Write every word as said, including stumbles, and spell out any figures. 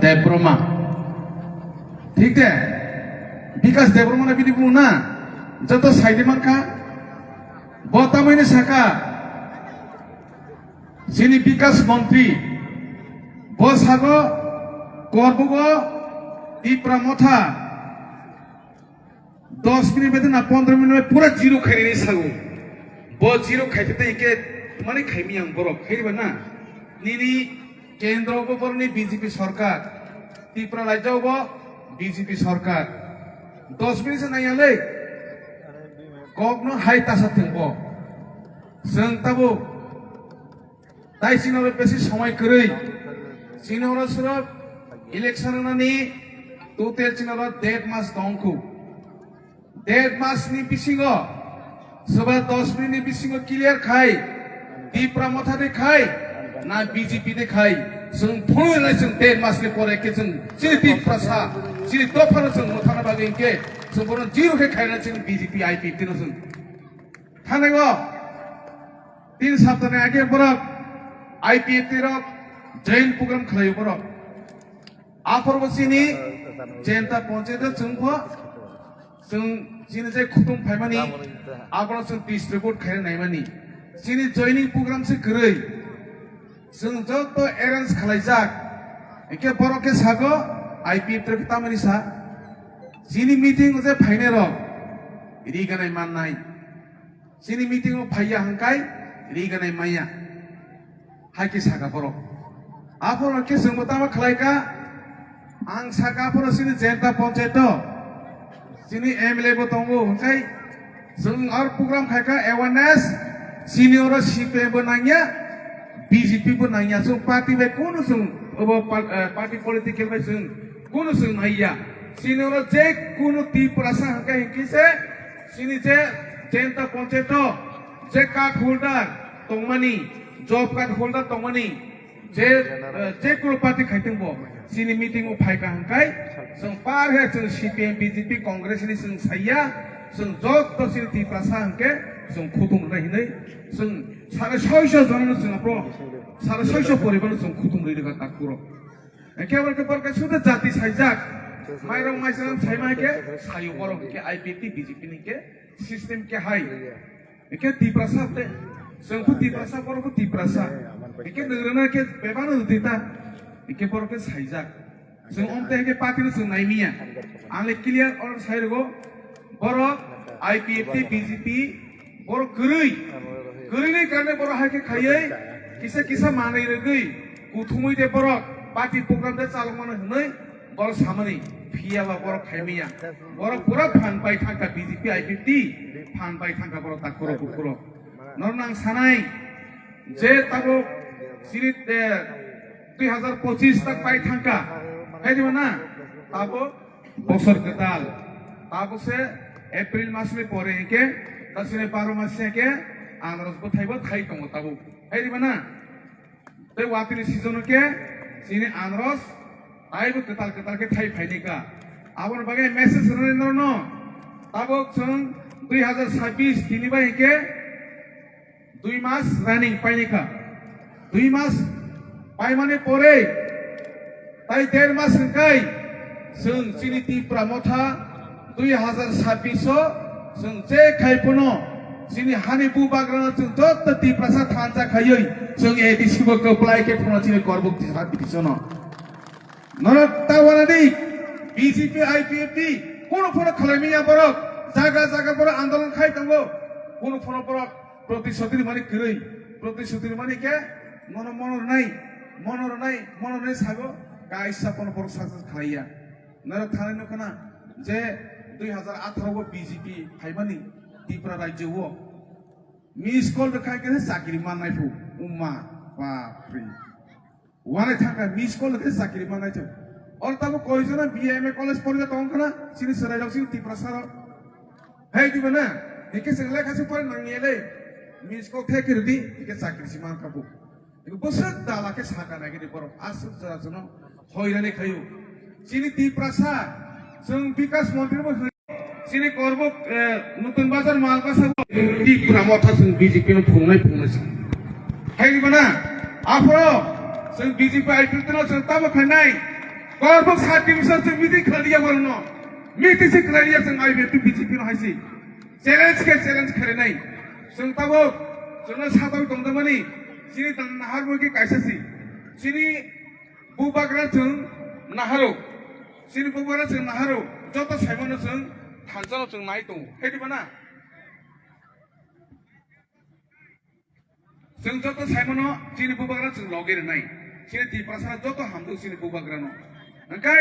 Debbarma. Thik de? Bikas Debbarma na bini bumung na? Joto saidi mankha. Bo tamani saka. Chini Bikas Montri. Bo sago Korbugo Tipra Motha. Dos minute bai na pondro minute bai pura zero khainani sago. Bo zero khaite tei ke mani khaimi ang borok. Khairiba na? Nini kendro bo borokni B J P sarkar. Tipra rajyo bo B J P sarkar. Dos minute se naiya le. Kokno hai tasa thwng bo. Chwng tabuk Tai chini oro besi somoi kwrwi. Chini oro sirok election wngnani total chini oro dead mas tongkhu. Dead mas ni bisingo soba dos minute ni bisingo clear khai. Tipra Motha de khai, na B J P de khai. Chwng phunui lai chwng dead mas ni pore ke chwng chini Tiprasa, chini dophano chwng mothana bagwi ke chwng bono zero khe khaina chini B J P I P F T no chwng. Thanai o. Tin saptani age borok I P F T rok join program khlaio borok. Aphor bo chini Jenta Panchayat o chwng pho, chwng chini je khutung phaimani abono chwng distribute khaina naimani. Chini joining program se kwrwi. Chwng joto arrange khwlaijak. Hwnkhe borok khe sago I P F T rok khe tamani sa. Chini meeting o je phainai rok ri ganai mannai. Chini meeting o phaiya hwnkhe ri ganai maya. Hai khe saka borok. Aphoro khe chwngbo tamo khlai kha. Ang saka aphoro chini Jenta Panchayat o. Chini M L A bo tongo hwnkhe chwng ar program khai kha awareness. Chini oro C P M bo nangya, B J P bo nangya. Chwng party bai kunu chwng obo pal-, eh, party political bai chwng kunu chwng naiya. Chini oro je kunu Tiprasa hwnkhe hwnkhe se chini je Jenta Panchayat o je card holder tongmani, job card holder tongmani, je, eh, je kunu party khaitwng bo chini meeting o phaikha hwnkhe chwng par he chwng C P M, B J P, Congress ni chwng saiya, chwng joto chini Tiprasa hwnkhe chwng khutung rwnai hinwi chwng sare soiso jono chwng apro sare soiso poribar chwng khutung rwi rwkha takhuro. Ekebar ke borok ke suda jati saijak. Mairok maisang saima ke sayo borok ke I P F T B J P ni ke system ke hai. Eke Tiprasa te. Chwng phu Tiprasa borok phu Tiprasa. Eke nirana ke bebano dita. Eke borok ke saijak. Chwng omte ke party no chwng naimiya. Ang le clear order sai rogo. Borok I P F T, B J P, borok kwrwi. Kwrwini karne borok hai khe khaiwi kisa kisa manwi rwgwi kuthumwi de borok party program de chalokmano hwnwi borok samani phiya ba borok khaimiya. Borok pura phan pai thangkha B J P I P F T phan pai thangkha borok takhuro bukhuro. Norok nang sanai je tabuk chini, eh, dui hazar pochis tak pai thangkha. Hai diba na? Tabuk bosor kwtal. Tabuk se April mas ni pore hwnkhe, ta sini baro mas se hwnkhe, anaros bwthai bo thai tongo tabuk. Hai diba na? Tei watwi ni season hwnkhe, chini anaros taibo kwtal kwtal khe thai phaini ka. Aboni bagwi message rwnai norokno. Tabuk chwng dui hazar sabbish tini bai hwnkhe, Dui mas running paini kha. Dui mas paimani pore, tai der mas hwnkhe, chwng chini Tipra Motha dui hazar sabbish o chwng je khai phano chini hani bubagrano chwng joto Tiprasa thansa khaiwi chwng A D C bo kwplai khe phano chini Korbuk Tisa division o. Norok ta wanadi B J P, I P F T, kunu phano khwlaimaya borok, jaga jaga borok andolon khai tongo, kunu phano borok protisoti rimani kwrwi, protisoti rimani khe mono mono rwnai, mono rwnai, mono rwnai sago kaisa phano borok success khlaiya. Norok thani nukha na je dui hazar atharo o B J P phaimani Tripura rajyo o miss call rwkha khe chakri mannai phu, umma bapre. Wanai thangkha miss call khe chakri manai thung. Oro tabuk koi jona B A M A college porjak tong khna chini chwrai rok chini Tiprasa rok. Hai diba na? Hike chwng lekha se pore nang niya le. Miss call khe khe rwdi hike chakri si man kha bu. Hike bwswk dala khe saka nai gidi borok aswk jora jono hoirani khayu. Chini Tiprasa chwng Bikas Montri bo Chini Korbuk, eh, Nutun Bazar Malbasa bo Tipra Motha chwng B J P no phungnai phungnai chwng. Hai diba na? Aphoro chwng B J P I P F T no chwng tamo khainai. Korbok sat division chwng meeting khlaiya borokno. Meeting se khlaiya chwng I B F T B J P no hai se. Challenge khe challenge khlainai. Chwng tabuk chwngno satwi tongjakmani. Chini tang naharmoni kaisa si. Chini bubagra chwng naharo. Chini bubagra chwng naharo. Joto saimano chwng thansa no chwng nai tongo. Hai di bana? Chwng joto saimano chini bubagra chwng logi rwnai. Chini Tiprasa joto hamjwk chini bubagrano. Hwnkhe